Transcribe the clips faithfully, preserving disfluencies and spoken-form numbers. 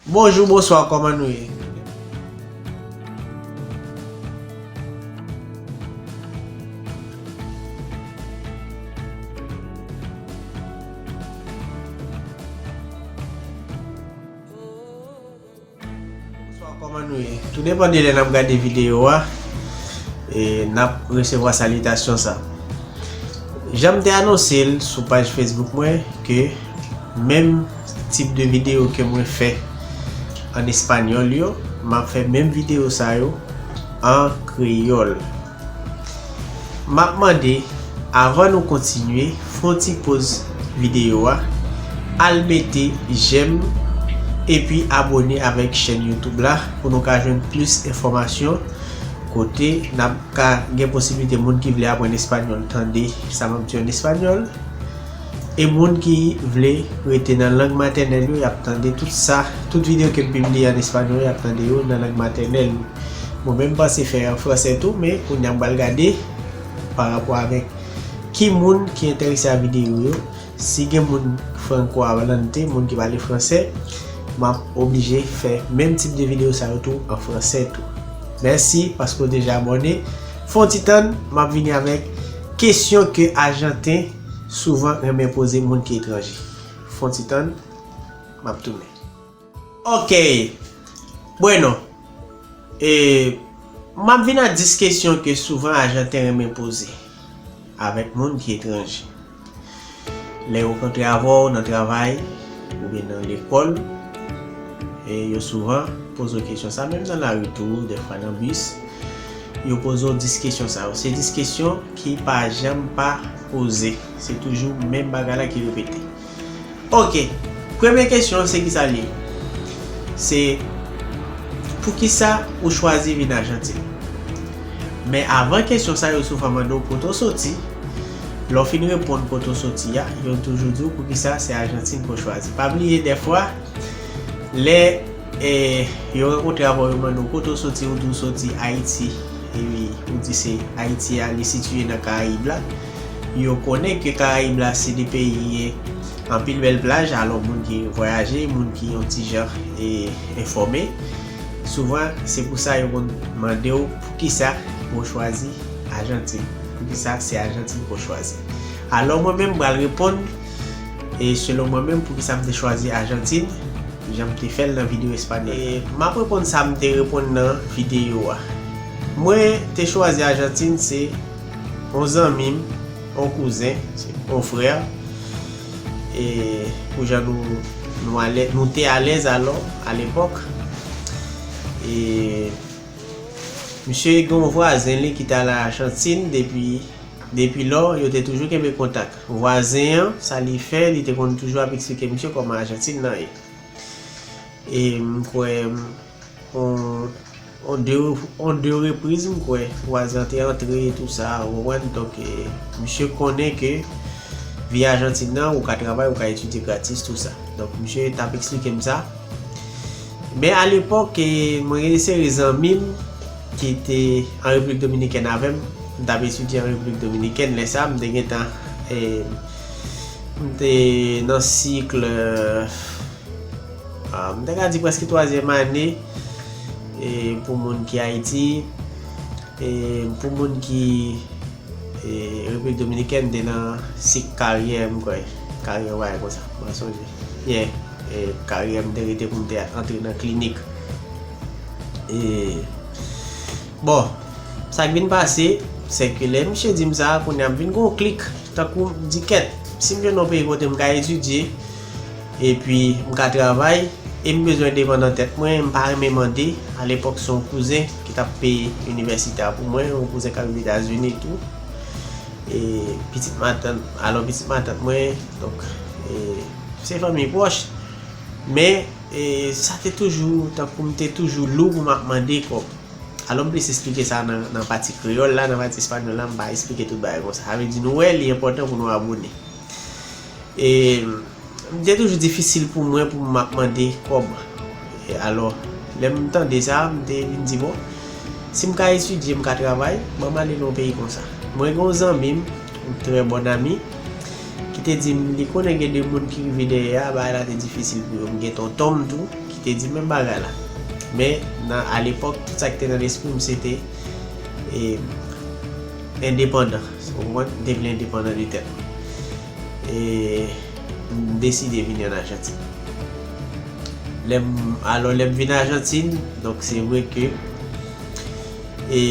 Bonjou, bonswa, kòman nou ye? Bonswa, kòman nou ye? Tou depann de lè n ap gade videyo a, e n ap resevwa salitasyon sa. Jan m te anonse l sou paj Facebook mwen, ke menm tip de videyo ke mwen fè an espanyòl yo, m ap fè menm videyo sa yo an kreyòl. M ap mande, avan nou kontinye, fè yon ti poz videyo a, al mete jèm, epi abòne avèk chèn YouTube la pou nou ka jwenn plis enfòmasyon, kote n ap ka gen posiblite moun ki vle aprann espanyòl tande sa m ap di an espanyòl, e moun ki vle rete nan lang matènèl yo, y ap tande tout sa, tout videyo ke m pibliye an espanyòl, y ap tande yo nan lang matènèl yo. Mwen menm, m panse fè an fransè tou, men kounye a m pral gade pa rapò avèk ki moun ki enterese a videyo yo. Si gen moun franco hablante, moun ki pale fransè, m ap oblije fè menm tip de videyo sa yo tou an fransè tou. Mèsi paske w deja abòne. Fè yon ti tann, m ap vini avèk kesyon ke Ajanten souvan renmen poze moun ki etranje. Fè yon ti tann, m ap tounen. Ok. Bueno. E, m ap vin a dis kesyon ke souvan Ajanten renmen poze avèk moun ki etranje. Lè yo rankontre avè w nan travay oubyen nan lekòl, e yo souvan poze w kesyon sa, menm nan lari tou, dèfwa nan bis, yo poze w dis kesyon sa yo. Se dis kesyon ki pa janm pa poze. Se toujou menm bagay la ki repete. Ok, premye kesyon se kisa l ye? Se poukisa ou chwazi vin Ajantin? Men avan kesyon sa, yo souvan mande w kote w soti. Lè w fin reponn kote w soti a, yo toujou di w poukisa se Ajantin ke w chwazi. Pa bliye, dèfwa, lè, e, yo rankontre avè w, yo mande w kote w soti, ou di w soti Ayiti, epi ou di se Ayiti a, li sitiye nan Karayib la. Yo konnen ke Karayib la se de peyi, e, anpil bèl plaj, alò moun ki vwayaje, moun ki yon ti jan, e, enfòme, souvan se pou sa yo konn mande w poukisa ou chwazi Ajantin, poukisa se Ajantin ke w chwazi. Alò mwen menm, m pral reponn, e selon mwen menm, poukisa m te chwazi Ajantin, jan m te fè l nan videyo espanyòl. E m ap reponn sa m te reponn nan videyo a. Mwen te chwazi Ajantin, se yon zanmi m, yon kouzen, se yon frè, e pou jan nou, nou alè-, nou te alèz alò, alepòk. E misye gen yon vwazen li ki t al Ajantin depi, depi lò, yo te toujou kenbe kontak. Vwazen an, sa li fè, li te konn toujou ap eksplike misye kòman Ajantin nan ye. E m kwè, on, on de, on de repriz, m kwè, vwazen an te antre, tou sa, ou konprann? Donk, e, misye konnen ke vi Ajantin nan, ou ka travay, ou ka etidye gratis, tou sa. Donk, misye t ap eksplike m sa. Men alepòk, e, mwen gen seri zanmi m ki te an Repiblik Dominikèn avè m. M t ap etidye an Repiblik Dominikèn. Lè sa, m te gentan, e, m te nan sik, e, Ah, m ta ka di prèske twazyèm ane, e, pou moun ki Ayiti, e, pou moun ki, e, Repiblik Dominikèn, te nan sik karyè, m kwè. Karyè, w bagay konsa, m pa sonje. Yeah, e, karyè, m te rete pou m te antre nan klinik. E, bon, sa k vin pase, se ke lè misye di m sa, kounye a m vin gon klik, tankou m di, kèt, si m jwenn yon peyi kote m ka etidye, epi m ka travay, e m bezwen depann nan tèt mwen, m pa renmen mande. Alepòk, se yon kouzen ki t ap peye inivèsite a pou mwen, yon kouzen k ap viv Etazini tou. E pitit matant, alò pitit matant mwen, donk, e, se fanmi pwòch. Men, e, sa te toujou, tankou m te toujou lou pou m ap mande kòb. Alò, m plis eksplike sa nan, nan pati kreyòl la, nan pati espanyòl la, m pa eksplike tout bagay konsa. Sa vle di, nou wè, li enpòtan pou nou abòne. E, li te toujou difisil pou mwen, pou m ap mande kòb. E alò, lè m tande sa, m te vin di, bon, si m ka etidye, m ka travay, ban m ale nan yon peyi konsa. Mwen gen yon zanmi m, yon trè bòn ami, ki te di m, li konnen gen de moun ki rive dèyè a, bagay la te difisil pou yo. M gen tonton m tou, ki te di menm bagay la. Men nan, alepòk, tout sa ki te nan lespri m, se te e, endepandan. Ou konprann? M te vle endepandan de tèt mwen. E m deside vini ann Ajantin. Lè m, alò, lè m vin Ajantin, donk, se vre ke, e,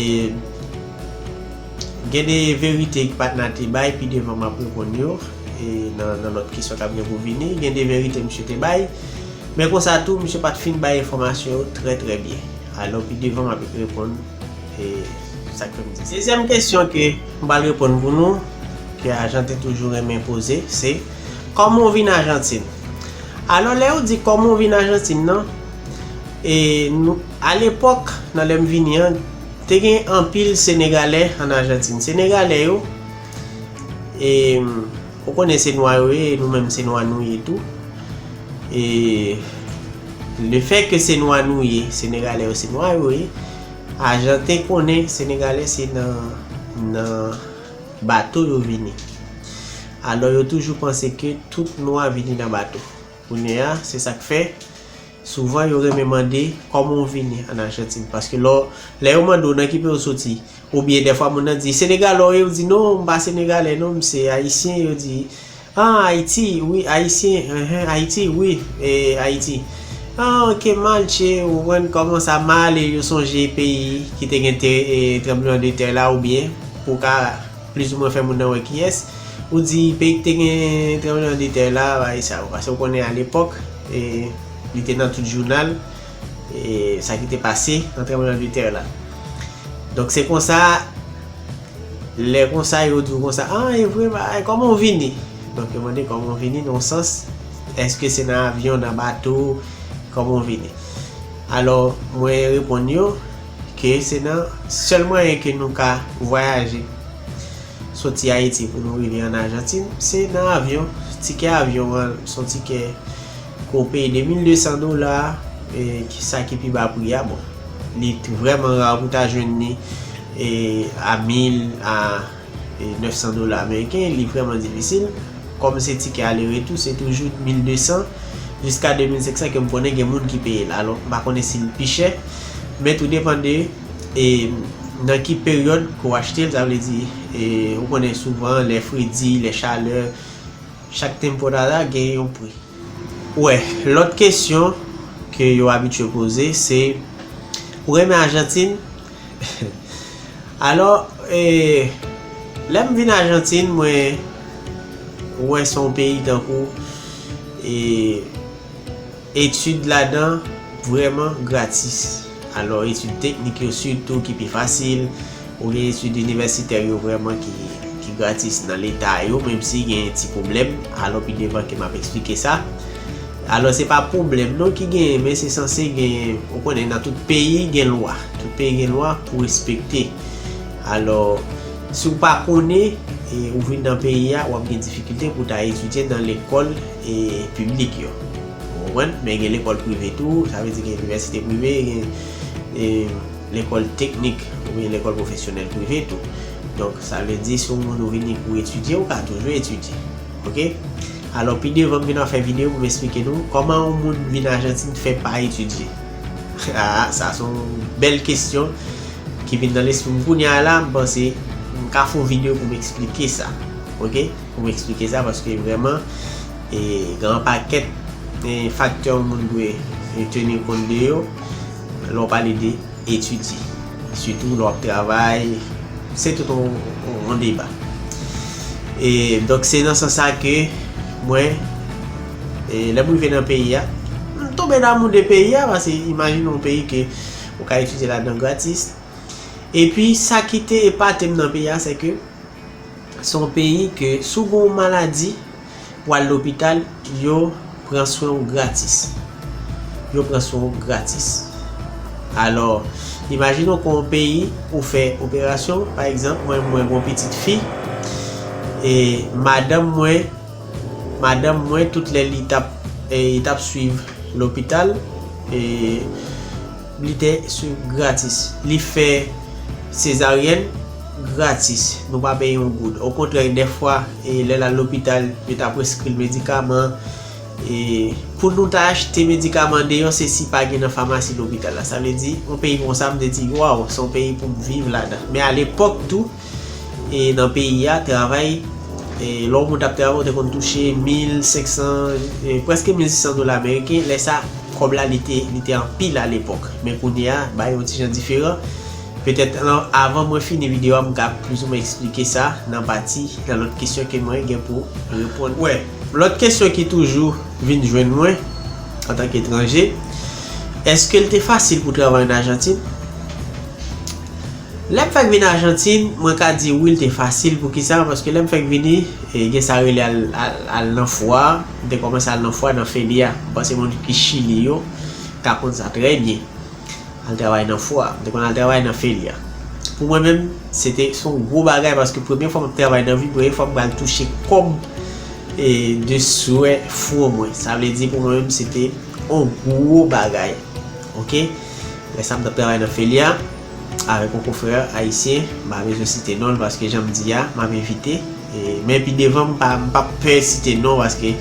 gen de verite patna te bay, pi devan m ap reponn yo, e nan, nan lòt kesyon k ap gen pou vini, gen de verite misye te bay, men konsa tou, misye pa t fin bay enfòmasyon yo trè, trè byen. Alò, pi devan, m ap reponn, e, sa k fè m di sa. Dezyèm kesyon ke m pral reponn pou nou, ke Ajantin toujou renmen poze, se, kòman w vin Ajantin? Alò, lè yo di kòman w vin Ajantin nan, e nou, alepòk, nan lè m vini an, te gen anpil Senegalè ann Ajantin. Senegalè yo, e, ou konnen se nwa yo ye, e nou menm se nwa nou ye tou. E lefètke se nwa nou ye, Senegalè yo se nwa yo ye, Ajantin konnen Senegalè se nan, nan bato yo vini. Alò, yo toujou panse ke tout nwa vini nan bato. Kounye a, se sa k fè, souvan yo renmen mande, kòman w vini ann Ajantin? Paske lò, lè yo mande w nan ki peyi w soti, oubyen dèfwa moun nan di, Senegalè w ye? Ou di, non, m pa Senegalè, non, m se Ayisyen. Yo di, ah, Ayiti, wi, Ayisyen, enhen, Ayiti, wi, e, Ayiti. Ah, ok, malche, ou konprann kòman sa mal, e yo sonje peyi ki te gen te, e, tranbleman de tè la, oubyen, pou ka plizoumwen fè moun nan wè kiyès. Ou di peyi ki te gen tranbleman de tè la, bagay sa yo. Paske ou konnen alepòk, e, li te nan tout jounal, e, sa ki te pase nan tranbleman de tè la. Donk, se konsa, lè konsa, yo di w konsa, ah, e vre, bagay, kòman w vini? Donk, yo mande kòman w vini, nan yon sans, èske se nan avyon, nan bato, kòman w vini? Alò, mwen reponn yo, ke se nan sèl mwayen ke nou ka vwayaje soti Ayiti pou nou rive ann Ajantin, se nan avyon. Tikè avyon an, se yon tikè ke w peye de mil de san dola, e, ki sa ki pi ba pri a. Bon, li t-, vrèman ra pou w ta jwenn li, e, a mil, a e, nèf san dola ameriken, li vrèman difisil. Kòm se tikè ale retou, se toujou mil de san jiska de mil senk san ke m konnen gen moun ki peye l. Alò, m pa konnen si l pi chè, men tou depann de, e, nan ki peryòd ke w achte l, sa vle di, e, ou konnen souvan lè fredi, lè chalè, chak tenpòrada gen yon pri. Wè, lòt kesyon ke yo abitye poze, se, ou renmen Ajantin? Alò, e, lè m vin Ajantin, mwen wè se yon peyi tankou, e, etid ladan vrèman gratis. Alò, etid teknik yo sitou ki pi fasil, oubyen etid inivèsitè yo vrèman ki, ki gratis nan leta yo, menm si gen ti pwoblèm. Alò, pi devan ke m ap eksplike sa. Alò, se pa pwoblèm non ki genyen, men se sanse genyen, ou konnen nan tout peyi gen lwa. Tout peyi gen lwa pou respekte. Alò, si w pa konnen, e, ou vin nan peyi a, w ap gen difikilte pou w ta etidye nan lekòl, e, piblik yo. Ou konprann? Men gen lekòl prive tou, sa vle di gen inivèsite prive, gen, e, lekòl teknik oubyen lekòl pwofesyonèl prive tou. Donk, sa vle di si w moun ou vini pou etidye, ou ka toujou etidye. Oke? Alò, pi devan, m vin ap fè videyo pou m eksplike nou kòman yon moun vin Ajantin fè pa etidye. Ah, sa se yon bèl kesyon ki vin nan lespri m kounye a la. M panse m ka fè yon videyo pou m eksplike sa. Oke? Pou m eksplike sa, paske vrèman, e, gen yon pakèt, e, faktè yon moun dwe, e, teni kont de yo lè w pale de etidye. Sitou lè w ap travay, se tout yon, yon, yon deba. E, donk, se nan sans sa ke mwen, e, lè m rive nan peyi a, m tonbe damou de peyi a, paske imajine yon peyi ke ou ka etidye ladan gratis. Epi, sa ki te epate m nan peyi a, se ke se yon peyi ke si w gen yon maladi, w al lopital, yo pran swen w gratis. Yo pran swen w gratis. Alò, imajine w kon yon peyi, ou fè operasyon, pa egzanp, mwen, mwen gen yon pitit fi, e madanm mwen, madanm mwen, tout lè li t ap, e, li t ap swiv lopital, e, li te swiv gratis. Li fè sezaryèn gratis. Nou pa peye yon goud. Okontrè, dèfwa, e, lè l al lopital, yo ta preskri l medikaman, E pou nou ta achte medikaman deyò, se si pa gen nan famasi lopital la. Sa vle di, yon peyi konsa, m te di, waw, se yon peyi pou m viv ladan. Men alepòk tou, e nan peyi a, travay, e lè yon moun t ap travay, ou te konn touche mil senk san, e prèske mil sis san dola ameriken. Lè sa, kòb la, li te, li te anpil alepòk. Men kounye a, bagay yon ti jan diferan. Petèt, avan mwen fini videyo a, m ka plizoumwen eksplike sa nan pati, nan lòt kesyon ke mwen gen pou reponn. Wè, lòt kesyon ki toujou vin jwenn mwen, antanke etranje, èske l te fasil pou travay an Ajantin? Lè m fèk vin Ajantin, mwen ka di wi, l te fasil. Poukisa? Paske lè m fèk vini, e, gen sa rele al, al, al nan fwa. M te kòmanse al nan fwa nan Felia. M panse moun ki Chili yo ka konn sa trè byen. Al travay nan fwa. M te konn al travay nan Felia. Pou mwen menm, se te, se yon gwo bagay, paske premye fwa m ap travay nan vi, premye fwa m pral touche kòb, e, de swè fwon mwen. Sa vle di pou mwen menm, se te yon gwo bagay. Oke? Lè sa m t ap travay nan Felia avèk yon konfrè ayisyen, m pa bezwen site non l paske jan m di a, m ap evite. E, men pi devan, m pa, m p ap pè site non paske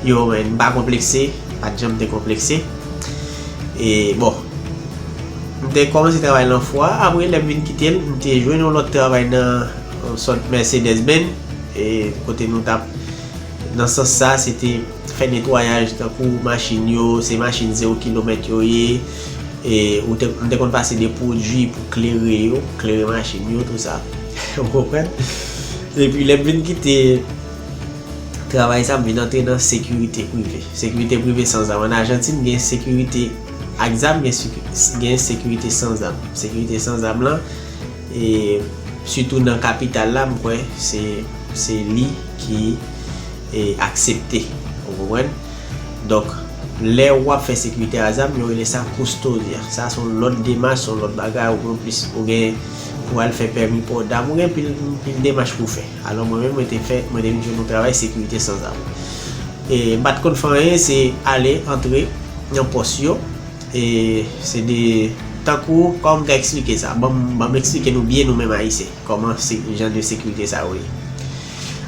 yo, men, m pa konplekse, pa t janm te konplekse. E, bon, m te kòmanse travay nan fwa, apre lè m vin kite l, m te jwenn yon lòt travay nan yon sòt Mercedes Benz, e, kote nou t ap, nan sans sa, se te fè netwayaj tankou machin yo, se machin zewo kilomèt yo ye, e ou te, m te konn pase de pwodui pou klere yo, klere machin yo, tou sa. Ou konprann? Epi lè m vin kite travay sa, m vin antre nan sekirite prive. Sekirite prive san zam. An Ajantin, gen sekirite ak zam, gen seki-, gen sekirite san zam. Sekirite san zam lan, e sitou nan kapital la, m kwè se, se li ki, e, aksepte. Ou konprann? Donk, lè w ap fè sekirite a zam, yo rele sa custodia. Sa se yon lòt demach, se yon lòt bagay, ou gen plis, ou gen pou al fè pèmi pò dam, ou gen pil, pil demach pou fè. Alò, mwen menm, mwen te fè, mwen te vin jwenn yon travay sekirite san zam. E m pa t konn fè anyen, se ale, antre nan pòs yo. E se de, tankou, kòman m ka eksplike sa? Ban m, ban m eksplike nou byen, nou menm Ayisyen, kòman se, jan de sekirite sa yo ye.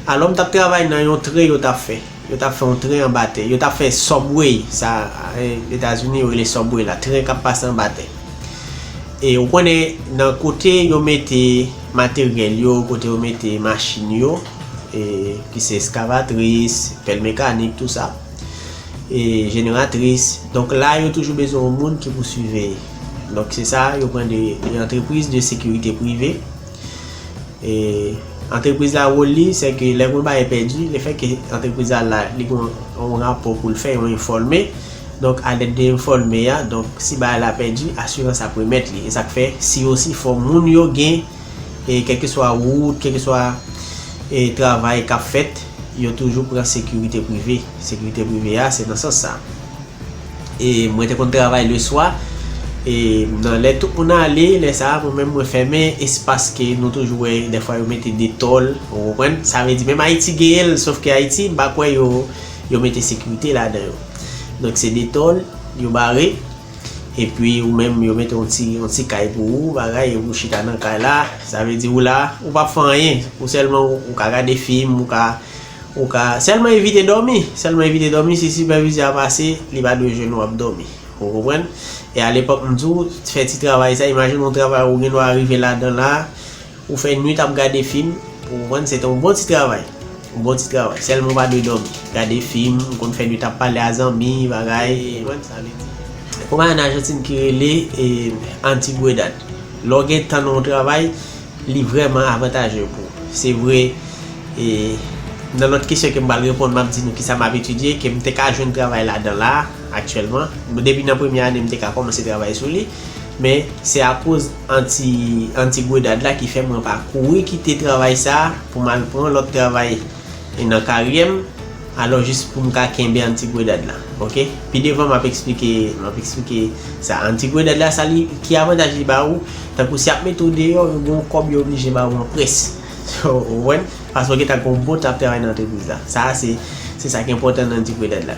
Alò, m t ap travay nan yon tren yo t ap fè. Yo t ap fè yon tren anba tè. Yo t ap fè subway, sa, e, Etazini yo rele subway la, tren k ap pase anba tè. E ou konnen, nan kote yo mete materyèl yo, kote yo mete machin yo, e, ki se eskavatris, pèl mekanik, tou sa, e jeneratris. Donk la, yo toujou bezwen yon moun ki pou siveye. Donk se sa, yo pran de, de antrepriz de sekirite prive. E antrepriz la, wòl li, se ke lè yon bagay pèdi, lefètke antrepriz la la, li gen yon rapò pou l fè, yon enfòme. Donk, alèd de enfòme a, donk, si bagay la pèdi, asirans ap remèt li. E sa k fè, si yo si fò moun yo gen, e kèlkeswa wout, kèlkeswa, e travay k ap fèt, yo toujou pran sekirite prive. Sekirite prive a, se nan sans sa. E mwen te konn travay leswa. E nan lè tout moun ale, lè sa a, mwen menm mwen fèmen espas ke nou toujou wè, dèfwa yo mete de tòl, ou konprann? Sa vle di, menm Ayiti genyen l, sòf ke Ayiti, m pa kwè yo, yo mete sekirite ladan yo. Donk, se de tòl, yo bare, epi ou menm, yo mete yon ti, yon ti kay pou ou, bagay, epi ou chita nan kay la, sa vle di ou la, ou p ap fè anyen, ou sèlman, ou, ou ka gade fim, ou ka Ou ka sèlman evite dòmi. Sèlman evite dòmi. Si sipèvizè a pase, li pa dwe jwenn ou ap dòmi. Ou konprann? E alepòk, m di w, fè ti travay sa, imajine yon travay ou gen dwa rive ladan la, ou fè nwit ap gade fim, ou konprann, se te yon bon ti travay. Yon bon ti travay. Sèlman ou pa dwe dòmi. Gade fim, ou konn fè nwit ap pale a zanmi, bagay, ou konprann sa vle di. Konpayi an Ajantin ki rele, e, Antigüedad. Lè w gen tan nan yon travay, li vrèman avantaje pou ou. Se vre, e, nan lòt kesyon ke m pral reponn, m ap di nou kisa m ap etidye, ke m te ka jwenn travay ladan la, aktyèlman. Bon, depi nan premye ane, m te ka kòmanse travay sou li. Men, se akoz Anti-, Antigüedad la ki fè mwen pa kouri kite travay sa a pou m al pran lòt travay e nan karyè m, alò jis pou m ka kenbe Antigüedad la, oke? Pi devan, m ap eksplike, m ap eksplike sa. Antigüedad la, sa li, ki avantaj li ba ou? Tankou si y ap mete w deyò, yo gen yon kòb yo oblije ba ou an près. Ou konprann? Paske w gentan gen yon bon tan ap travay nan antrepriz la. Sa a, se, se sa ki enpòtan nan Antigüedad la.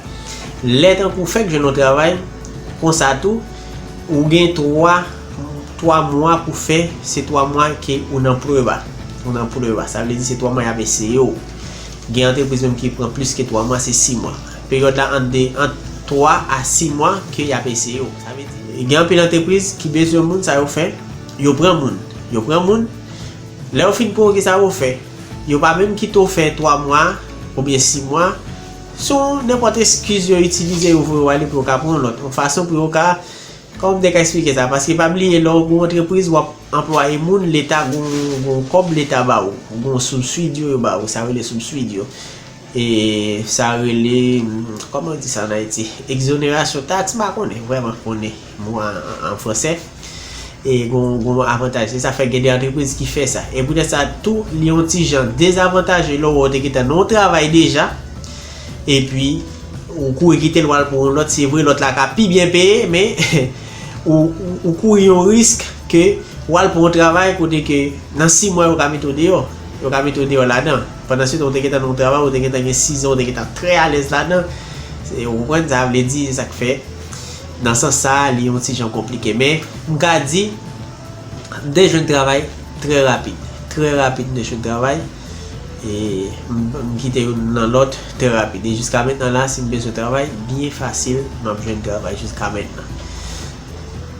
Lè tankou w fèk jwenn yon travay, konsa tou, ou gen twa, twa mwa pou fè, se twa mwa ke ou nan prueba. Ou nan prueba. Sa vle di se twa mwa y ap eseye w. Gen antrepriz menm ki pran plis ke twa mwa, se sis mwa. Peryòd la ant de, ant twa a sis mwa ke y ap eseye w. Sa vle di, gen anpil antrepriz ki bezwen moun, sa yo fè, yo pran moun. Yo pran moun, lè yo fin pran w, ki sa yo fè? Yo pa menm kite w fè twa mwa oubyen sis mwa. Se yon nenpòt eskiz yo itilize, yo voye w ale pou yo ka pran yon lòt. Yon fason pou yo ka, kòman m te ka eksplike sa? Paske pa bliye, lè w gen yon antrepriz, w ap anplwaye moun, Leta gon, gon kòb Leta ba ou, gon subsidio yo ba ou, sa rele subsidio. E sa rele, kòman yo di sa an Ayiti? Egzonerasyon. Tati m pa konnen, vrèman konnen mo a an, an fransè. E gon, gon avantaj. Se sa fè gen de antrepriz ki fè sa. E poutèt sa tou, li yon ti jan dezavantaje lè w wè w te gentan nan yon travay deja. Epi, ou kouri kite l, w al pran yon lòt. Se vre, lòt la ka pi byen peye, men ou, ou, ou kouri yon risk ke w al pran yon travay kote ke nan sis mwa, yo ka mete w deyò. Yo ka mete w deyò ladan. Pandan se tan, ou te gentan nan yon travay, ou te gentan gen sis an, ou te gentan trè alèz ladan. Se, ou konprann, sa vle di, se sa k fè, nan sans sa a, li yon ti jan konplike. Men, m ka di, m te jwenn travay trè rapid. Trè rapid, m te jwenn travay. E m, m kite youn nan lòt trè rapid. E jiska mentnan la, si m bezwen travay, byen fasil, m ap jwenn travay jiska mentnan.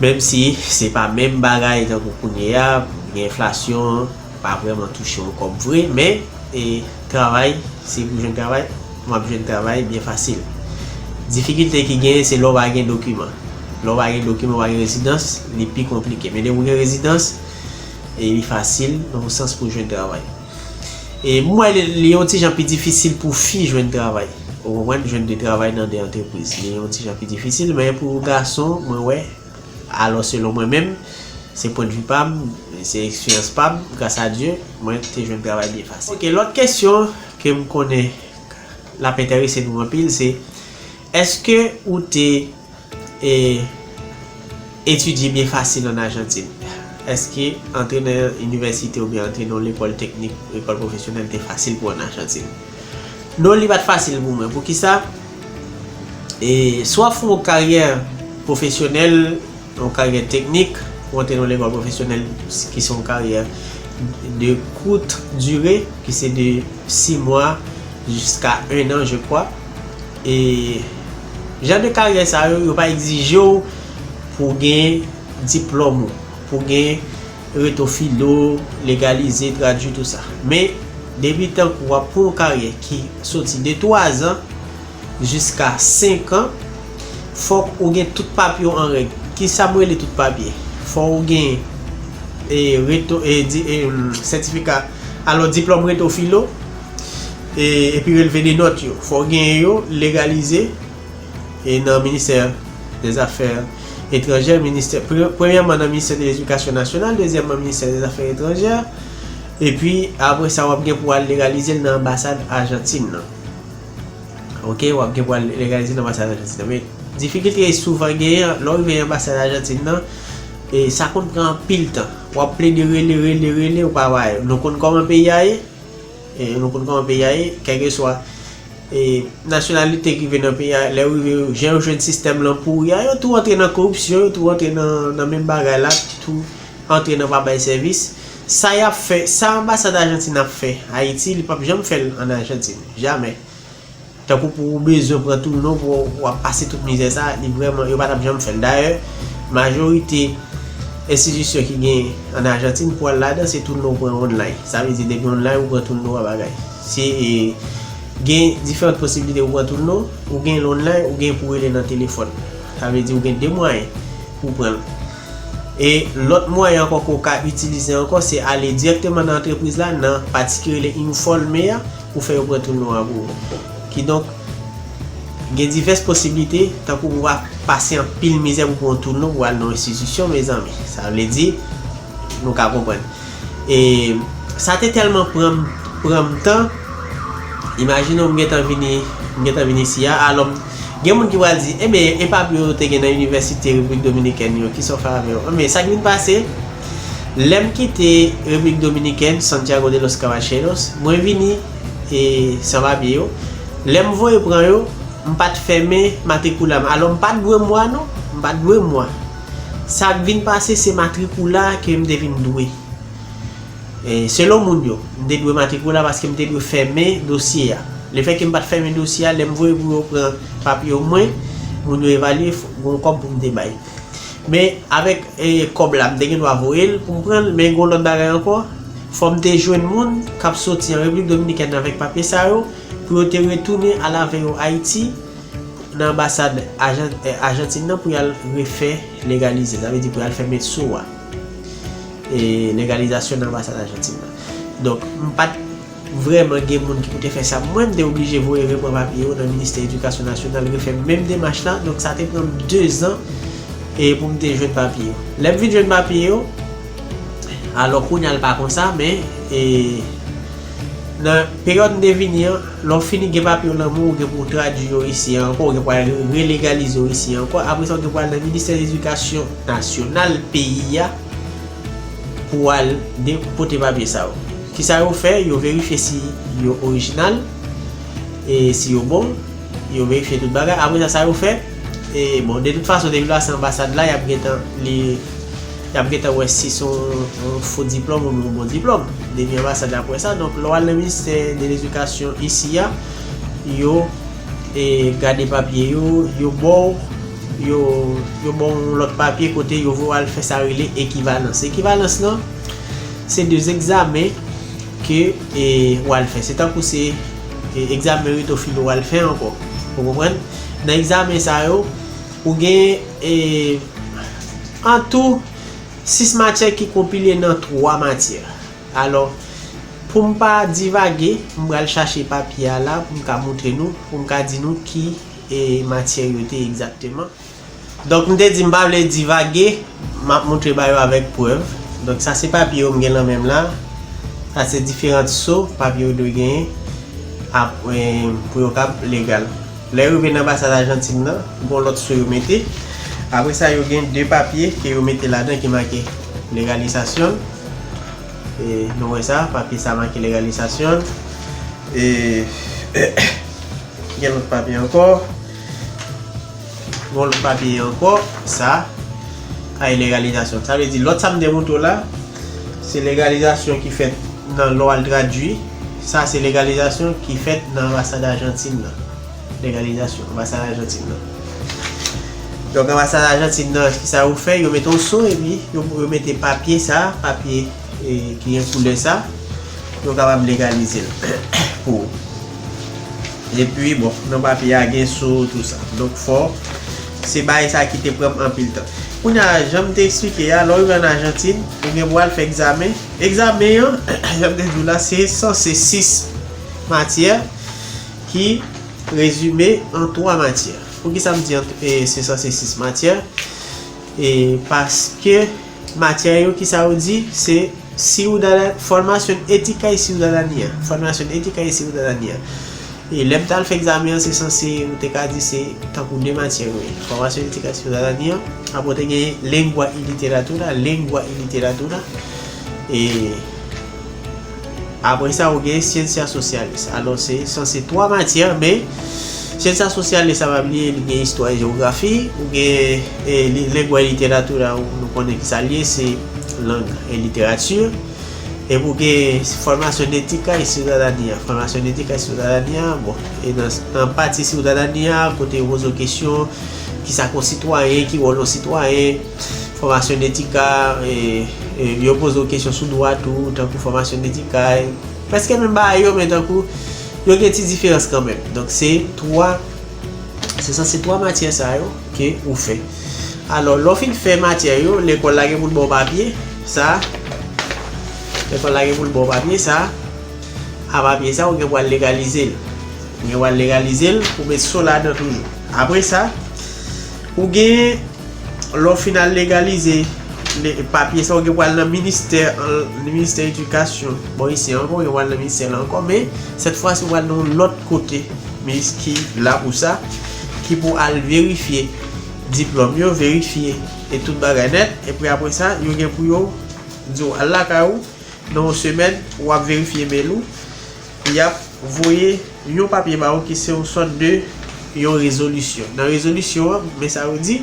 Menm si se pa menm bagay tankou kounye a, gen enflasyon, pa vrèman touche yon kòb vre, men, e, travay, si pou jwenn travay, m ap jwenn travay byen fasil. Difikilte ki genyen, se lè w pa gen dokiman. Lè w pa gen dokiman, w pa gen rezidans, li pi konplike. Men depi w gen rezidans, e li fasil, nan yon sans, pou jwenn travay. E m wè li, li yon ti jan pi difisil pou fi jwenn travay. Ou konprann, jwenn de travay nan de antrepriz. Li yon ti jan pi difisil, men pou gason, mwen wè, alò selon mwen menm, se pwennvi pa m, se eksperyans pa m, gras a Dye, mwen te jwenn travay byen fasil. Oke, lòt kesyon ke m konnen l ap enterese nou anpil, se, èske ou te, e, etidye byen fasil ann Ajantin? Èske antre nan inivèsite oubyen antre nan yon lekòl teknik, lekòl pwofesyonèl te fasil pou w ann Ajantin? Non, li pa t fasil pou mwen. Poukisa? E, swa w ap fè yon karyè pwofesyonèl, yon karyè teknik, ou antre nan yon lekòl pwofesyonèl ki se yon karyè de kout dire, ki se de sis mwa jiska en an, je crois. E jan de karyè sa yo, yo pa egzije w pou w gen diplòm ou, pou w gen reto filo, legalize, tradui, tou sa. Men, depi tankou w ap pran yon karyè ki soti de twa zan jiska senk an, fòk ou gen tout papye w an règ. Kisa m rele tout papye? Fò w gen, e, reto, e, di, e, sètifika, alò, diplòm reto filo, e, epi relve de nòt yo. Fò w genyen yo, legalize, e, nan ministè dè zafè etranjè, ministè, pre-, premyèman nan ministè de ledikasyon nasyonal, dezyèmman ministè dè zafè etranjè, epi apre sa w ap gen pou w al legalize l nan anbasad Ajantin nan. Oke, w ap gen pou al legalize nan anbasad Ajantin nan. Men difikilte ki souvan genyen lè w rive nan anbasad Ajantin nan, e sa konn pran anpil tan. W ap plede rele, rele, rele, ou pa wè. Nou konn kòman peyi a ye, e nou konn kòman peyi a ye, kèlkeswa, e, nasyonalite ki rive nan peyi a, lè yo rive, jan yo jwenn sistèm lan pouri a, yo tou antre nan koripsyon, yo tou antre nan, nan menm bagay la, tou antre nan pa bay sèvis. Sa y ap fè, sa anbasad Ajantin ap fè Ayiti, li p ap janm fè l ann Ajantin. Jamè. Tankou pou ou bezwen pran tou non pou w ap pase tout mizè sa, li vrèman, yo pa t ap janm fè l. Dayè, majorite enstitisyon ki gen ann Ajantin, pou al ladan, se tou non w pran online. Sa vle di, depi online, ou pran tou non w bagay. Se, e, gen diferan posiblite pou pran tou non, ou gen l online, ou gen pou rele nan telefòn. Sa vle di, ou gen de mwayen pou w pran l. E lòt mwayen ankò ke w ka itilize ankò, se ale dirèkteman nan antrepriz la, nan pati ki rele Informe a, pou fè yo pran tou non an pou ou. Kidonk, gen divès posiblite, tankou ou pa pase anpil mizè pou pran yon tou non pou al nan yon enstitisyon, mezanmi. Sa vle di, nou ka konprann. E sa te tèlman pran m, pran m tan, imajine w, m gentan vini, m gentan vini isi a, alò m, gen moun ki pral di, "Enben, e papye w te gen nan Inivèsite Repiblik Dominikèn yo, kisa w fè avè yo?" Enben, sa k vin pase, lè m kite Repiblik Dominikèn, Santiago de los Caballeros, mwen vini, e, san papye yo. Lè m voye pran yo, m pa t fèmen matrikula m. Alò, m pa t dwe mwa, non. M pa t dwe mwa. Sa k vin pase, se matrikula ke m te vin dwe. E, selon moun yo, m te dwe matrikula paske m te dwe fèmen dosye a. Lefètke m pa t fèmen dosye a, lè m voye pou yo pran papye yo mwen, moun yo evalye, f- gon kòb pou m te bay. Men avèk e, kòb la, m te gen dwa voye l pou m pran l, men gon lòt bagay ankò, fò m te jwenn moun k ap soti an Repiblik Dominikèn avèk papye sa yo, pou yo te retounen al avè yo Ayiti, nan anbasad Ajan- e, Ajantin nan, pou y al refè legalize, sa vle di pou y al fè met sou a. E, legalizasyon nan anbasad Ajantin nan. Donk, m pa t vrèman gen moun ki pou te fè sa. Mwen, m te oblije voye repran papye yo nan Ministè Edikasyon Nasyonal, refè menm demach la. Donk, sa te pran m dezan e, pou m te jwenn papye yo. Lè m vin jwenn papye yo, alò kounye a l pa konsa, men e, nan peryòd m te vini an, lè w fini gen papye yo nan men w, ou gen pou w tradui yo isi a ankò, ou gen pou w al re- relegalize yo isi a ankò. Apre sa, ou gen pou w al nan Ministè Edikasyon Nasyonal peyi a, pou w al de- pote papye sa yo. Kisa yo fè? Yo verifye si yo orijinal, e si yo bon, yo verifye tout bagay. Apre sa, sa yo fè? E, bon, de tout fason, depi l pase anbasad la, y ap gentan li, y ap gentan wè si se yon, yon fo diplòm oubyen yon bon diplòm. Depi anbasad la ap wè sa, donk, lè w al nan Ministè de Ledikasyon isi a, yo e, gade papye yo, yo ba w, yo, yo ba w yon lòt papye kote yo voye w al fè sa rele ekivalans. Ekivalans lan, se de egzamen ke e, w al fè. Se tankou se e, egzamen reto filo w al fè ankò. Ou konprann? Nan egzamen sa yo, ou gen e, an tou, sis matyè ki konpile nan twa matyè. Alò, pou m pa divage, m pral chache papye a la pou m ka montre nou, pou m ka di nou ki e, matyè yo te egzakteman. Donk, m te di m pa vle divage, m ap montre ba yo avèk prèv. Donk, sa se papye yo m gen nan men m la. Sa se diferan so papye yo dwe genyen ap- e, pou yo kab legal. Lè yo rive nan anbasad Ajantin nan, gon lòt so yo mete. Apre sa, yo gen de papye ke yo mete ladan ki make legalizasyon. E, nou wè sa, papye sa make legalizasyon. E, gen lòt papye ankò. Gon lòt papye ankò, sa, kay legalizasyon. Sa vle di, lòt sa m te montre w la, se legalizasyon ki fèt nan lè w al tradui. Sa, se legalizasyon ki fèt nan anbasad Ajantin nan. Legalizasyon, anbasad Ajantin nan. Donk, anbasad Ajantin nan, kisa yo fè? Yo mete yon so, epi yo, yo mete papye sa, papye e, ki gen koulè sa, yo kapab legalize l pou ou. Epi, bon, nan papye a gen so, tou sa. Donk, fò, se bagay sa ki te pran m anpil tan. Kounye a, jan m te eksplike a, lè w rive ann Ajantin, ou gen pou al fè egzamen. Egzamen an, jan m te di w la, se sanse sis matyè ki rezime an twa matyè. Poukisa m di an- e, se sanse sis matyè? E, paske matyè yo, kisa yo di? Se ciudadania, formación ética y ciudadanía. Formación ética y ciudadanía. E lè m t al fè egzamen an, se sanse, ou te ka di se tankou de matyè yo ye. Formación ética y ciudadanía. Apre, ou te gen lengua y literatura, lengua y literatura. E apre sa, ou gen ciencias sociales. Alò, se sanse twa matyè, men ciencias sociales, sa pa bliye, li gen istwa e jewografi, ou gen e, li- lengua y literatura, ou- nou konnen ki sa l ye, se lang e literati. Epi ou gen formación ética y ciudadanía. Formación ética y ciudadanía, bon, e nan, nan pati ciudadanía, kote yo poze w kesyon, kisa k yon sitwayen, ki wòl yon sitwayen, formación ética, e, e, yo poze w kesyon sou dwa tou, tankou formación ética, e, prèske menm bagay yo, men tankou yo gen ti diferans kanmenm. Donk, se twa, se sanse twa matyè sa yo ke ou fè. Alò, lè w fin fè matyè yo, lekòl la gen pou l ba w papye, sa, lekòl la gen pou l ba w papye, sa, a papye sa, ou gen pou al legalize l. Ou gen pou al legalize l, pou met so ladan toujou. Apre sa, ou gen, lè w fin al legalize le- papye sa, ou gen pou al nan ministè, an- ministè edikasyon. Bon, isi ankò, ou gen pou al nan ministè la ankò, men sèt fwa si ou al nan yon lòt kote, minis ki la pou sa, ki pou al verifye diplòm yo, verifye e tout bagay nèt, epi apre sa, yo gen pou yo di w al lakay ou, nan yon semèn, w ap verifye mèl ou, y ap voye yon papye ba ou ki se yon sòt de yon rezolisyon. Nan rezolisyon an, men sa yo di,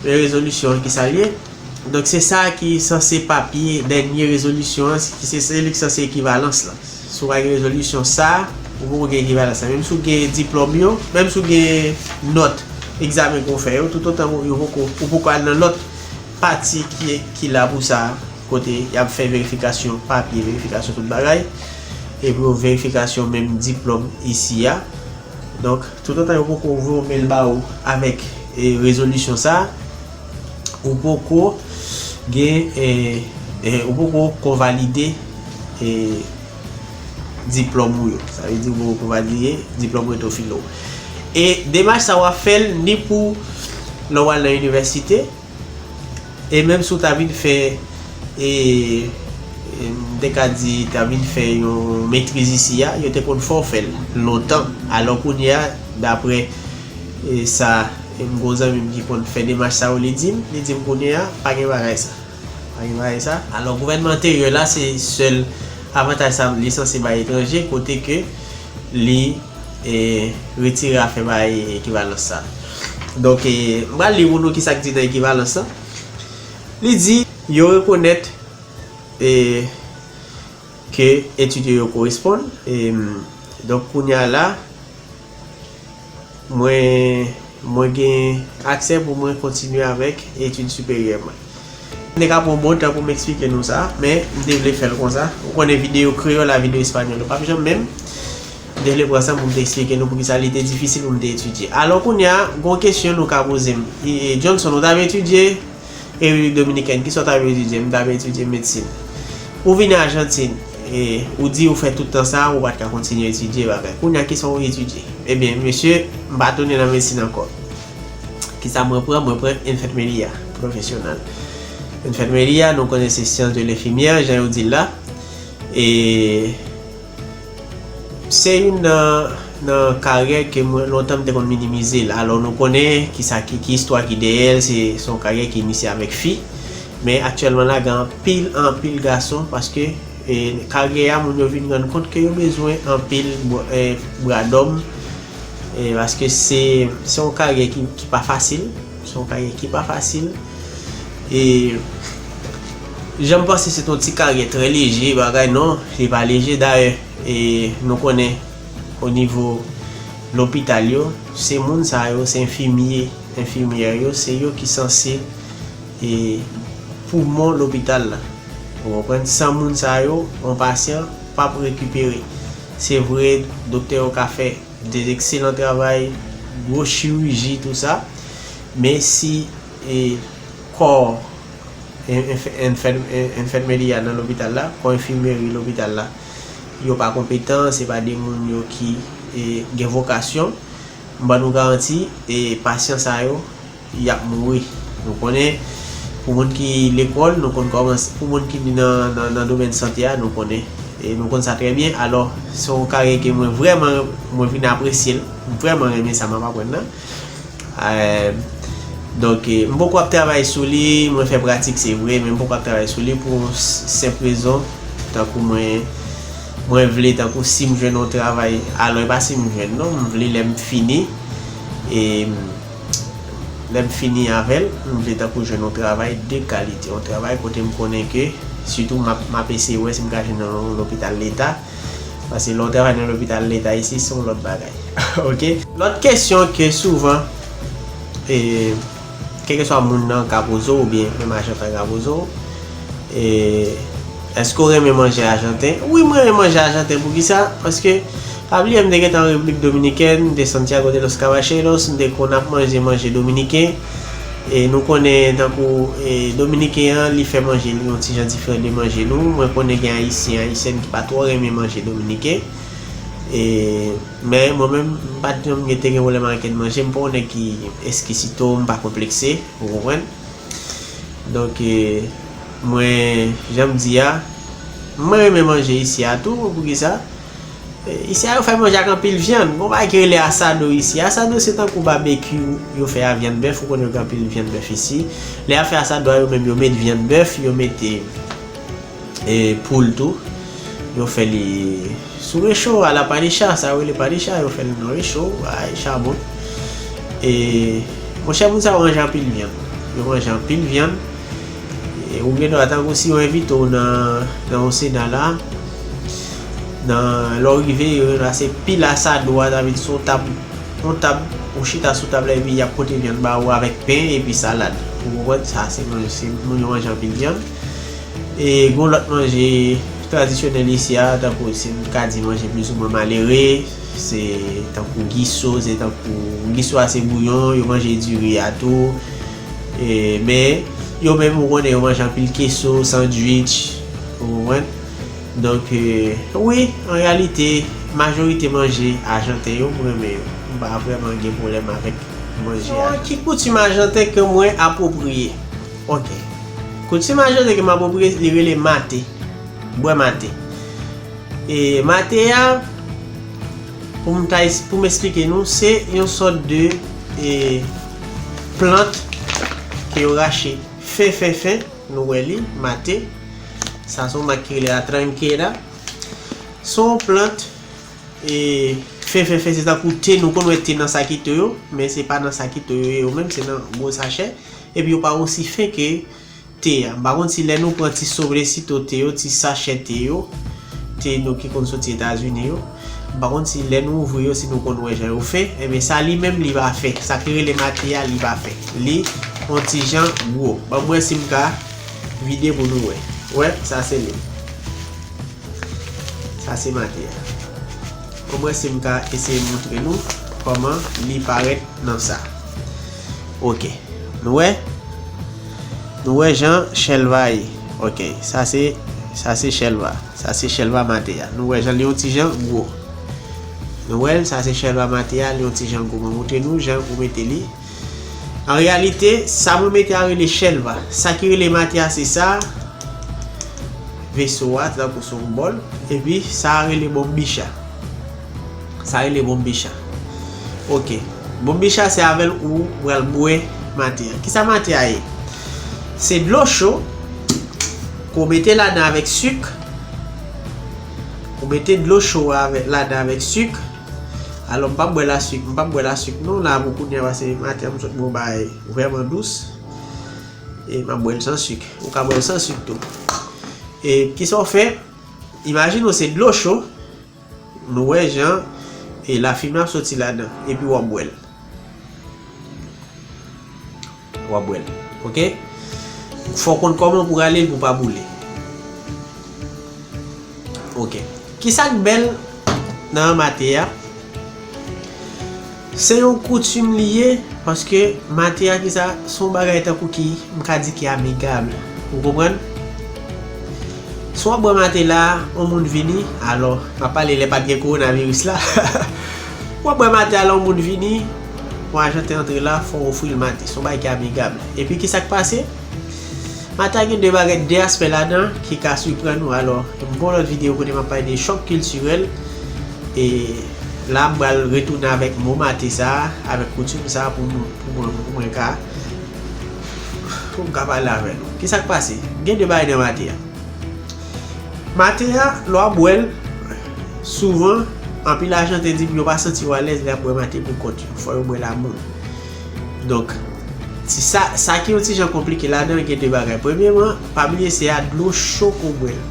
men rezolisyon an ki sa l ye. Donk, se sa ki sanse papye dènye rezolisyon an, ki se, se li ki sanse ekivalans lan. Si w pa gen rezolisyon sa, ou poko gen ekivalans sa. Menm si w gen diplòm yo, menm si w gen nòt egzamen ke w fè yo, toutotan yo poko, ou poko al nan lòt pati ki, ki la pou sa, kote y ap fè verifikasyon papye, verifikasyon tout bagay, epi yo verifikasyon menm diplòm isi a. Donk, toutotan yo poko voye yon mèl ba ou avèk, e, rezolisyon sa, ou poko gen, e, e, ou poko konvalide, e, diplòm ou yo. Sa vle di ou poko konvalide diplòm reto filo. E demach sa w ap fè l ni pou lè w al nan inivèsite, e menm si w ta vin fè, e, e, m te ka di, ta vin fè yon metriz isi a, yo te konn fè w fè l lontan. Alò kounye a, daprè, e, sa, e, m gon zanmi m ki konn fè demach sa yo, li di m, li di m kounye a, pa gen bagay sa. Pa gen bagay sa. Alò, gouvènman anteryè la, se sèl avantaj sa li sanse bay etranje, kote ke li, e, retire afè bay ekivalans sa. Donk, e, m pral li pou nou ki sa k di nan ekivalans lan. Li di, yo rekonèt, e, ke etid yo yo koresponn. E, donk, kounye a la, mwen, mwen gen aksè pou mwen kontinye avèk etid siperyè mwen. M te ka pran bon tan pou m eksplike nou sa, men m te vle fè l konsa. Ou konnen videyo kreyòl a, videyo espanyòl yo p ap janm menm. M te vle pran sa pou m te eksplike nou poukisa li te difisil pou m te etidye. Alò kounye a, gon kesyon nou ka poze m. E, e, Johnson, ou t ap etidye Repiblik Dominikèn, kisa w t ap etidye? M t ap etidye medsin. Ou vin Ajantin, e, ou di ou fè tout tan sa, ou pa t ka kontinye etidye bagay. Kounye a, kisa w etidye? Ebyen, mesye, m pa tounen nan medsin ankò. Kisa mwen pran? Mwen pran enfètmeria pwofesyonèl. Enfètmeria, nou konnen se sciences de l'infirmière, jan yo di l la. E se youn nan, nan karyè ke mwen, lontan m te konn minimize l. Alò, nou konnen kisa ki, ki istwa ki dèyè l, se, se yon karyè ki inisye avèk fi. Men aktyèlman la, gen anpil, anpil gason, paske, e, karyè a, moun yo vin rann kont ke yo bezwen anpil bra-, e, bradòm, e, paske se, se yon karyè ki, ki pa fasil. Se yon karyè ki pa fasil. E jan m panse se t yon ti karyè trè leje, bagay non, li pa leje. Dayè, e, nou konnen o nivo lopital yo, se moun sa yo, se enfimye, enfimyè yo, se yo ki sanse, e, poumon lopital la. Ou konprann? San moun sa yo, yon pasyan p ap rekipere. Se vre, doktè yo ka fè de ekselan travay, gwo chiriji, tou sa. Men si, e, kò en-, enf-, enfèm-, en-, enfèmeri a nan lopital la, kò enfimyeri lopital la, yo pa konpetan, se pa de moun yo ki, e, gen vokasyon, m ban nou garanti, e, pasyan sa yo, y ap mouri. Nou konnen, pou moun ki lekòl, nou konn kòmanse, pou moun ki nan, nan, nan domèn sante a, nou konnen. E nou konn sa trè byen. Alò, se yon karyè ke mwen vrèman, mwen vin apresye l. M vrèman renmen sa m ap aprann nan. E, donk, e, m poko ap travay sou li, mwen fè pratik, se vre, men m poko ap travay sou li pou s-, senp rezon, tankou mwen, mwen vle, tankou si m jwenn yon travay, alò, e pa si m jwenn, non, m vle lè m fini, e, lè m fini avè l, m vle tankou jwenn yon travay de kalite, yon travay kote m konnen ke, sitou m ap, m ap eseye wè si m ka jwenn nan yon lopital leta, paske lè w travay nan lopital leta isi, se yon lòt bagay. Oke? Lòt kesyon ke souvan, e, kèlkeswa moun nan ka poze w, oubyen menm ajantan ka poze w, e, èske w renmen manje ajanten? Wi, mwen renmen manje ajanten. Poukisa? Paske, pa bliye, m te gentan an Repiblik Dominikèn, m te Santiago de los Caballeros, m te konn ap manje manje dominiken. E nou konnen, tankou, e, dominiken an, li fè manje li yon ti jan diferan de manje nou. Mwen konnen gen ayisyen, ayisyèn ki pa twò renmen manje dominiken. E, men mwen menm, m pa t janm gen, te gen pwoblèm ak ankenn manje. M pa yon nèg ki eskisito, m pa konplekse, ou konprann? Donk, e, mwen, jan m di a, mwen renmen manje isi a tou, poukisa? E, isi a yo fè manje ak anpil vyann. Gon bagay ki rele asado isi. Asado se tankou babekyou yo fè a vyann bèf, ou konnen yo gen anpil vyann bèf isi. Lè y ap fè asado a, yo menm yo met vyann bèf, yo mete, e, poul tou. Yo fè li sou recho, a la padicha, sa yo rele padicha, yo fè l nan recho, ay, chabon. E, monchè, moun sa yo manje anpil vyann. Yo manje anpil vyann. E, ou gen dwa tankou si yo envite w nan, nan yon sena la, Nan lè w rive, yo rele sa se pil asado a, sa vle di se yon tab, yon tab, ou chita sou tab la epi y ap pote vyann ba ou avèk pen epi salad. Ou konprann? Sa se manje, se moun yo manje anpil vyann. E gen lòt manje tradisyonèl isi a, tankou si n ka di manje plizoumwen malere, se tankou giso, se tankou giso a se bouyon, yo manje diri a tou. E, men, yo menm ou konnen yo manje anpil keso, sandwich, ou konprann? Donk, e, wi, an reyalite, majorite manje ajanten yo, mwen renmen yo. M pa vrèman gen pwoblèm avèk manje ajanten. Ki koutim ajanten ke mwen apwopriye? Ok. Koutim ajanten ke m apwopriye, li rele mate. Bwè mate. E mate a, pou m ta es-, pou m esplike nou, se yon sòt de, e, plant ke yo rache fen, fen, fen. Nou wè li, mate. Sa se yon mak ki rele la tranquera. Se yon plant, e, fen, fen, fen, se tankou te, nou konn wè te nan sakito yo, men se pa nan sakito yo ye yo menm, se nan gwo sachè. Epi yo pa osi fen ke te a. M pa konn si lè nou pran ti sopresito te yo, ti sachè te yo, te nou ki konn soti Etazini yo, m pa konn si lè nou ouvri yo, si nou konn wè jan yo fen, enben sa li menm li pa fen. Sa ki rele mate a, li pa fen. Li yon ti jan gwo. Ban m wè si m ka vide pou nou wè. Wè, sa se li. Sa se mate a. Ban m wè si m ka eseye montre nou kòman li parèt nan sa. Ok. Nou wè? Nou wè jan chèlva ye. Ok. Sa se, sa se chèlva. Sa se chèlva mate a. Nou wè jan li yon ti jan gwo. Nou wè l, sa se chèlva mate a, li yon ti jan gwo. Mwen montre nou jan pou mete li. An reyalite, sa mwen mete a rele chèlva. Sa ki rele mate a se sa. Veso a, tankou se yon bòl. Epi sa a rele bonbicha. Sa rele bonbicha. Ok. Bonbicha se avè l ou pral bwè mate a. Kisa mate a ye? Se dlo cho ke w mete ladan avèk sik. Ou mete dlo cho a avè-, ladan avèk sik. Alò, m p ap bwè l a sik, m p ap bwè l a sik non, la pou kounye a, paske maten an m sot bwè yon bagay vrèman dous. E m ap bwè l san sik. Ou ka bwè l san sik tou. E kisa w fè? Imajine w se dlo cho, nou wè jan e lafimen ap soti ladan, epi w ap bwè l. W ap bwè l. Ok? Fò w konn kòman pou rale l pou w pa boule. Ok. Kisa k bèl nan mate a? Se yon koutim li ye, paske mate a kisa, se yon bagay tankou ki, m ka di ki amigab. Ou konprann? Si w ap bwè mate la, yon moun vini, alò, m ap pale lè pa t gen kowonaviris la. W ap bwè mate a, lè yon moun vini, yon ajanten antre la, fò w ofri l mate. Se yon bagay ki amigab. Epi kisa k pase? Mate a gen de bagay, de aspè ladan ki ka siprann ou. Alò, m gen yon lòt videyo kote m ap pale de chòk kiltirèl. E la, m pral retounen avèk mo mate sa a, avèk koutim sa a pou nou, pou mwen, pou mwen ka, pou m ka pale avè nou. Kisa k pase? Gen de bagay nan mate a. Mate a, lè w ap bwè l, souvan, anpil ajanten di m yo pa santi yo alèz lè y ap bwè mate pou kont yo. Fò yo bwè l a moun. Donk, ti sa, sa ki yon ti jan konplike ladan, gen de bagay. Premyeman, pa bliye se a dlo cho ke w bwè l.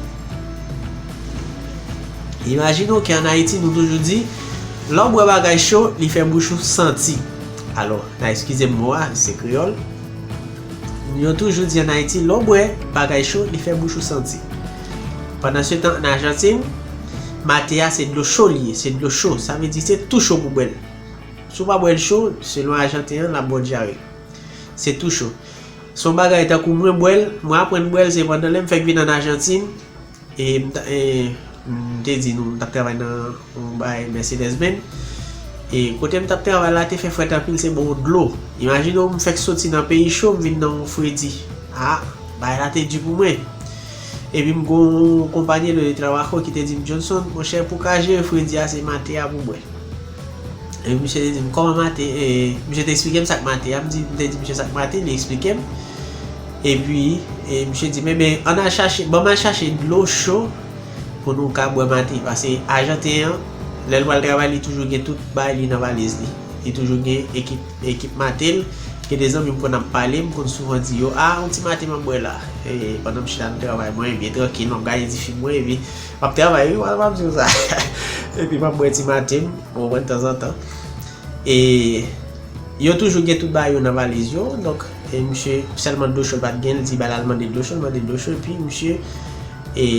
Imajine w ke ann Ayiti, nou toujou di, lè w bwè bagay cho, li fè bouch ou santi. Alò, n a eskize m mo a, se kreyòl. Yo toujou di ann Ayiti, lè w bwè bagay cho, li fè bouch ou santi. Pandansetan, ann Ajantin, mate a se dlo cho li ye, se dlo cho. Sa vle di se tou cho pou bwè l. Si w pa bwè l cho, selon Ajanten an, l ap ba w dyare. Se tou cho. Se yon bagay tankou mwen bwè l, mwen aprann bwè l, se pandan lè m fèk vin ann Ajantin, e m ta, e, m te di nou, m t ap travay nan yon bagay Mercedes Benz. E kote m t ap travay la te fè frèt anpil, se ba w dlo. Imajine w, m fèk soti nan peyi cho, m vin nan yon fredi. A, bagay la te di pou mwen. Epi m gen yon konpanye de trabajo ki te di m, Johnson, monchè, pou w ka jere fredi a, se mate a pou w bwè. Epi misye te di m, kòman mate, e, misye te eksplike m sa k mate a, m di, m te di misye sa k mate, li eksplike m. Epi, e, misye di m, enben, ann al chache, ban m al chache dlo cho pou nou ka bwè mate. Paske Ajanten an, lè l pral travay, li toujou gen tout bagay li nan valiz li. Li toujou gen ekip, ekip mate l, Gen de zanmi m konn ap pale, m konn souvan di yo, "A, yon ti mate m ap bwè la." E, pandan m chita nan travay mwen, ebyen, trankil, m ap gade ti fim mwen, epi m ap travay, wi, m ap di w sa. Epi m ap bwè ti mate m, ou konprann, tanzantan. E yo toujou gen tout bagay yo nan valiz yo, donk, e misye sèlman dlo cho l pa t gen, li di ba l al mande dlo cho, l mande dlo cho, epi misye e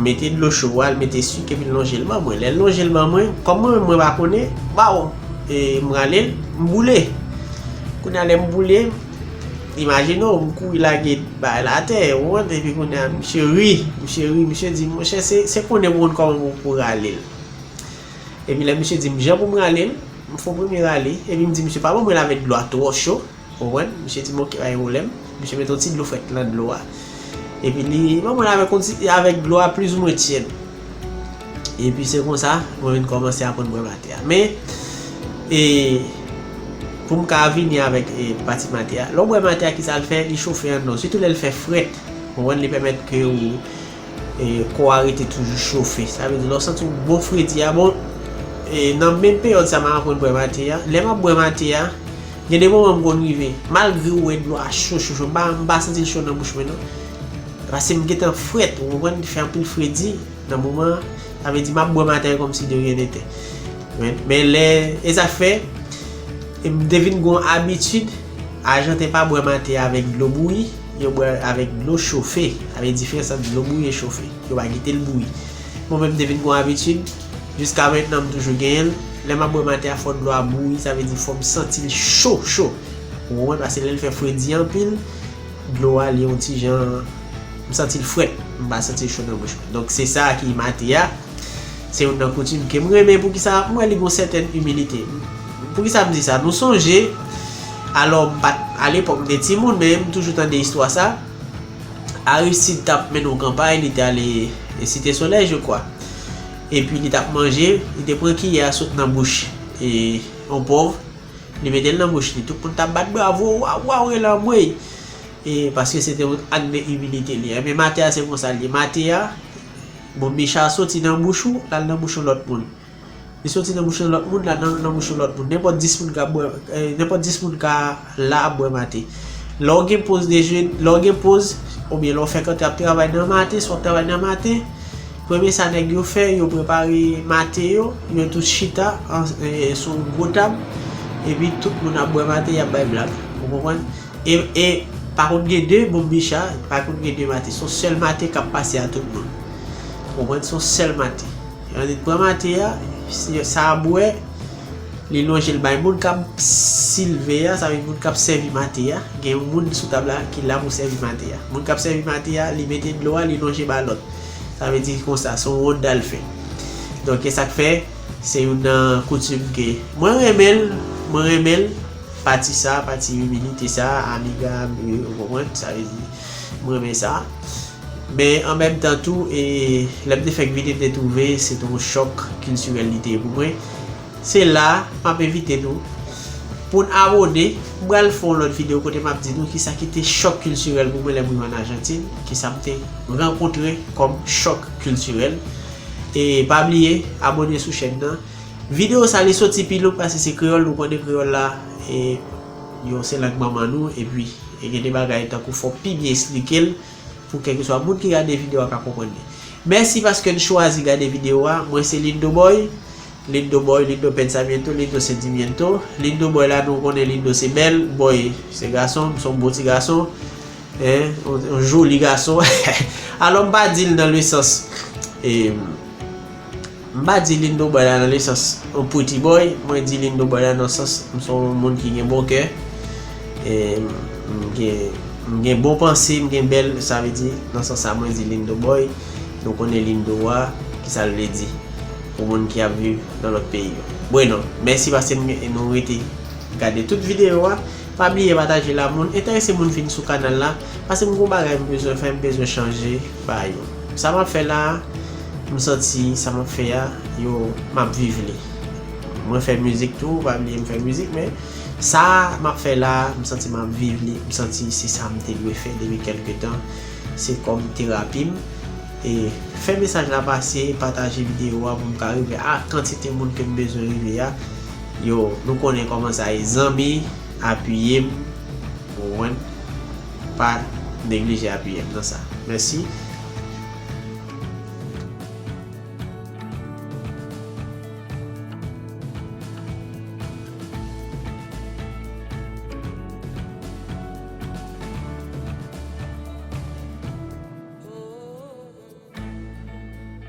mete dlo cho a, l mete sik, epi l lonje l ban mwen. Lè l lonje l ban mwen, kòm mwen menm mwen pa konnen, bawon, e m rale l, m boule. Kounye a lè m boule, imajine w, m kouri lage bagay la atè, ou konprann, epi kounye a, misye ri, misye ri, misye di, "Monchè, se, se konnen pou konn kòman pou, pou rale l." Epi lè misye di m jan pou m rale l, m fè yon premye rale, epi m di misye pa ban mwen l avèk dlo a twò cho. Ou konprann? Misye di m, "Ok, pa gen pwoblèm." Misye mete yon ti dlo frèt nan dlo a. Epi li ban mwen l avèk yon ti, avèk dlo a plizoumwen tyèd. Epi se konsa, mwen vin kòmanse aprann bwè mate a. Men, e, pou m ka vini avèk, e, pati mate a. Lè w bwè mate a, kisa l fè? Li chofe anndan w. Sitou lè l fè frèt. Ou konprann? Li pèmèt ke ou e, kò a rete toujou chofe. Sa vle di, lè w santi w bon fredi a, bon, e, nan menm peryòd sa m ap aprann bwè mate a, lè m ap bwè mate a, gen de moman m konn rive, malgre w wè dlo a cho, cho, cho, m pa, m pa santi l cho nan bouch mwen, non. Paske m gentan frèt, ou konprann, fè anpil fredi nan moman an, sa vle di, m ap bwè mate a kòmsi de rien n'était. Men, men lè, e sa fè, e m te vin gen yon abitid, Ajanten pa bwè mate avèk dlo bouyi, yo bwè avèk dlo chofe. Sa vle diferans ant dlo bouyi e chofe. Yo pa kite l bouyi. Mwen menm, m te vin gen yon abitid, jiska mentnan, m toujou genyen l. Lè m ap bwè mate a, fò dlo a bouyi, sa vle di fò m santi l cho, cho. Ou konprann? Paske lè l fè fredi anpil, dlo a, li yon ti jan, m santi l frèt. M pa santi l cho nan bouch mwen. Donk, se sa ki mate a. Se youn nan koutim ke m renmen. Poukisa? M wè li gon sètèn imilite. Poukisa m di sa? Nou sonje, alò, m pa t, alepòk, m te timoun, men m toujou tande istwa sa. Aristide t ap mennen yon kanpay, li te ale, e, Site Solèy, je crois. Epi li t ap manje, li te pran kiyè a sot nan bouch, e, yon pòv, li mete l nan bouch li. Tout moun t ap bat bravo, waw, waw, rele anmwey. E, paske se te yon ak de imilite li. Enben, mate a, se konsa l ye. Mate a, bonbich a soti nan bouch ou, l al nan bouch yon lòt moun. Li soti nan bouch yon lòt moun, l al nan, nan bouch yon lòt moun. Nenpòt dis moun ka bwè, e, nenpòt dis moun ka la ap bwè mate. Lè w gen poz dejene, lè w gen poz, oubyen lè w fèkante ap travay nan maten, si w ap travay nan maten, premye sa nèg yo fè, yo prepare mate yo, yo tout chita an, e, sou yon gwo tab, epi tout moun ap bwè mate, y ap bay blag. Ou konprann? E, e pa konn gen de bonbich a, pa konn gen de mate. Se yon sèl mate k ap pase a tout moun. Ou konprann? Se yon sèl mate. Yo annik pran mate a, si sa a bwè, li lonje l bay moun k ap silve a, sa vle di moun k ap sèvi mate a. Gen yon moun sou tab la ki la pou sèvi mate a. Moun k ap sèvi mate a, li mete dlo a, li lonje ba lòt. Sa vle di konsa, se yon wonda l fè. Donk, e sa k fè, se youn nan koutim ke mwen renmen l, mwen renmen l, pati sa, pati imilite sa, amiga, ou konprann, sa vle di, mwen renmen sa. Men an menm tan tou, e, lè m te fèk vini, m te twouve se te yon chòk kiltirèl li te ye pou mwen. Se la, m ap envite nou pou n abòne. M pral fè yon lòt videyo kote m ap di nou kisa ki te chòk kiltirèl pou mwen lè m rive ann Ajantin, kisa m te rankontre kòm chòk kiltirèl. E pa bliye, abòne sou chèn nan. Videyo sa, li soti pi long paske se kreyòl, nou konnen kreyòl la, e, yo, se lang manman nou, epi, e gen de bagay tankou fò w pi byen esplike l pou kèlkeswa moun ki gade videyo a ka konprann li. Mèsi paske n chwazi gade videyo a. Mwen se Lindo Boy. Lindo Boy, Lindo Pensamiento, Lindo Sentimiento. Lindo Boy la, nou konnen Lindo se bèl, Boy se gason, m se yon bon ti gason. Hein, yon, yon joli gason. Alò, m pa di l nan le sans, e, m pa di Lindo Boy la nan le sans yon pretty boy, mwen di Lindo Boy la nan sans m se yon moun ki gen bon kè. E, m gen, m gen bon panse, m gen bèl, sa vle di, nan sans sa, mwen di Lindo Boy. Nou konnen Lindo a, kisa l vle di pou moun ki ap viv nan lòt peyi yo. Bueno, mèsi paske n, nou rete gade tout videyo a. Pa bliye pataje l a moun, enterese moun vin sou kanal la, paske m gon bagay m bezwen fè, m bezwen chanje ba yo. Sa m ap fè la a, m santi sa m ap fè a, yo, m ap viv li. Mwen fè mizik tou, pa bliye m fè mizik, men sa m ap fè la a, m santi m ap viv li, m santi se sa m te dwe fè depi kèlke tan. Se kòm terapi m. E fè mesaj la pase, pataje videyo a pou m ka rive a kantite moun ke m bezwen rive a. Yo, nou konnen kòman sa ye, zanmi, apiye m, ou konprann, pa neglije apiye m nan sa. Mèsi.